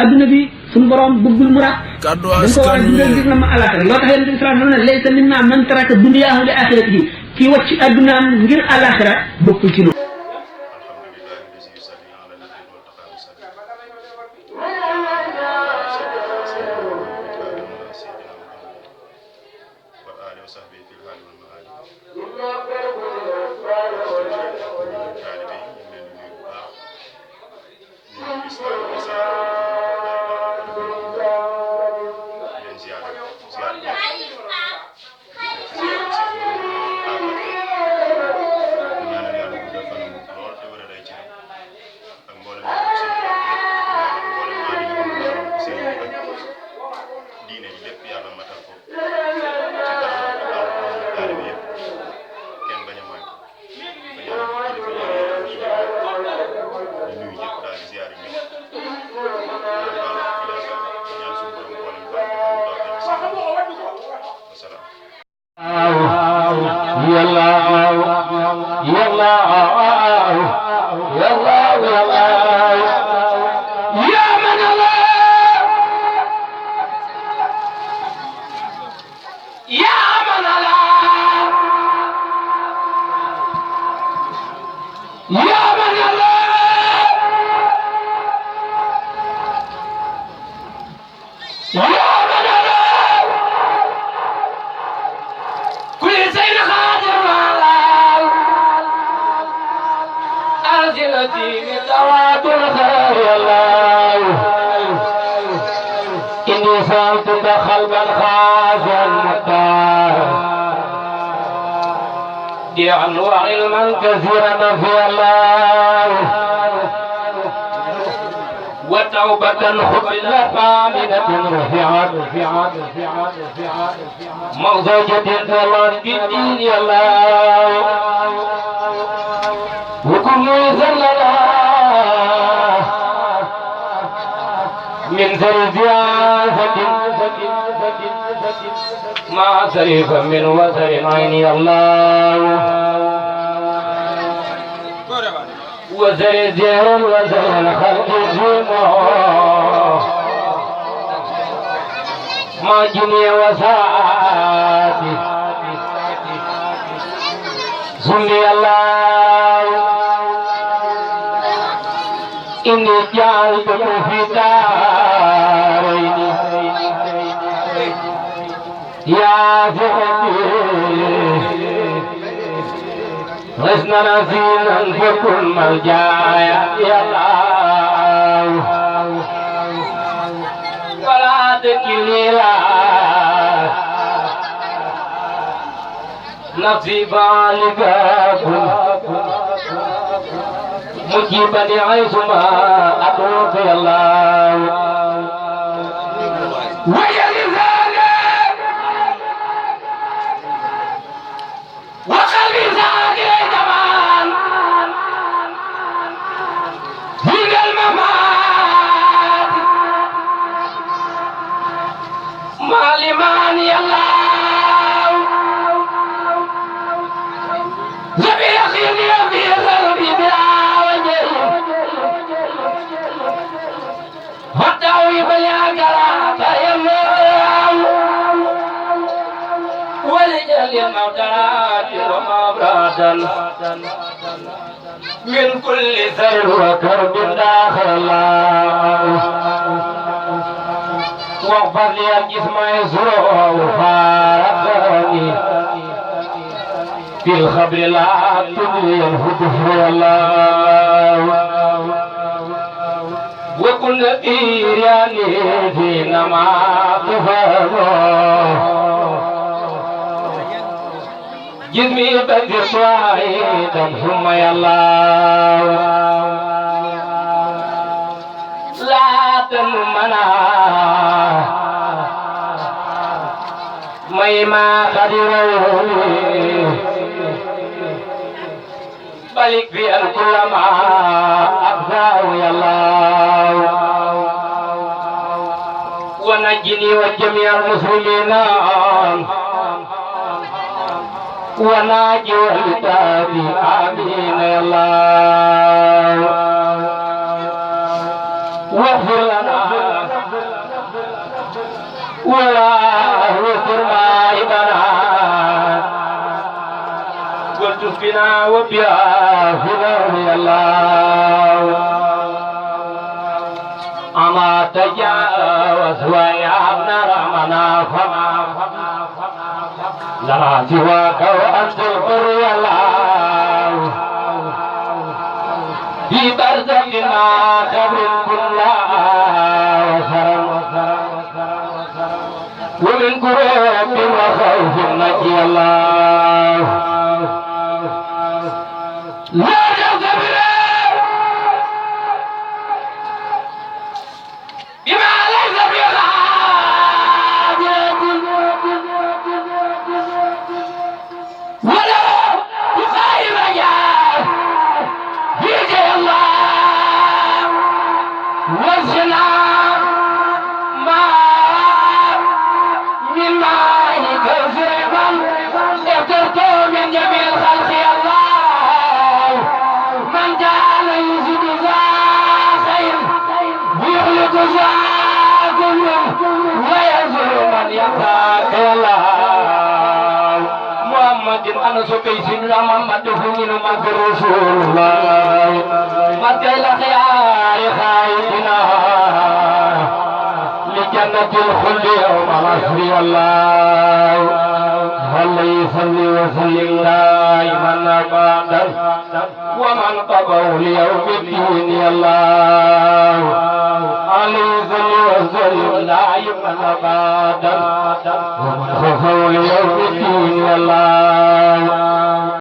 adduna bi suñu borom bëggul mu ràpp dañ ko war a dundal gis na ma alaxira loo tax yonente bi sallallahu alayhi wa sallam ne laysa minna man taraka duniyaahu li axiratihi kii wàcc addunaam ngir alaxira bokkul ci noonu أنواع علما كثيرا في الله وتوبة خبلت آمنة رفعت موزوجة ثمن بالدين الله وكل زلنا من زرزيافة ما سريف من وزر عيني الله وزر زير وزر الخلق الزمار ما جني وساتي سمي الله إني جعلتك في دارين يا فهدي غسنا نسينا فكل ملجايا يا الله ولا تكلني لا نفسي بالك مجيبني عيسما أدعوك يا الله وقلبي زاكي جمال من الممات مالمان الله زبي يخيني في قلبي بلا وجه هدعوي بيا قرات يمام ولجل الموتات ومبرادا من كل ذر وكرب داخل الله واغفر لي الجسم يسره وفارقني في الخبر لا تبلي الهدف الله وكن إيراني في نما تفرغ جسمي بدر صاعدا ثم يا الله لا تنمنا ميما قدروا بلك في الكل ما أخذاه يا الله ونجني وجميع المسلمين وناجي والتابي آمين يا الله واغفر لنا ولا واستر مائبنا والتف بنا وبيا فضل الله أما تجاوز ويا رمنا فما لا سواك وأنت البر يا الله في برزخنا خبر كل ومن كروب وخوف نجي الله لا تغفر بما ليس بغادر ولا بخير رجاء يجي الله وزنا ما من ماء كوثر اخترت من جميع الخلق الله من جعل يزيد ذا خير ويخلق ذا كل ويزر من يخاك الله محمد أنا سبي سيدنا محمد فمن مك رسول الله مك الخيار خيرنا لجنة الخلد يوم العصر والله هل يصلي وسلم دائما أبدا ومن قبل ليوم الدين الله هل يصلي وسلم دائما أبدا ومن قبل ليوم الدين الله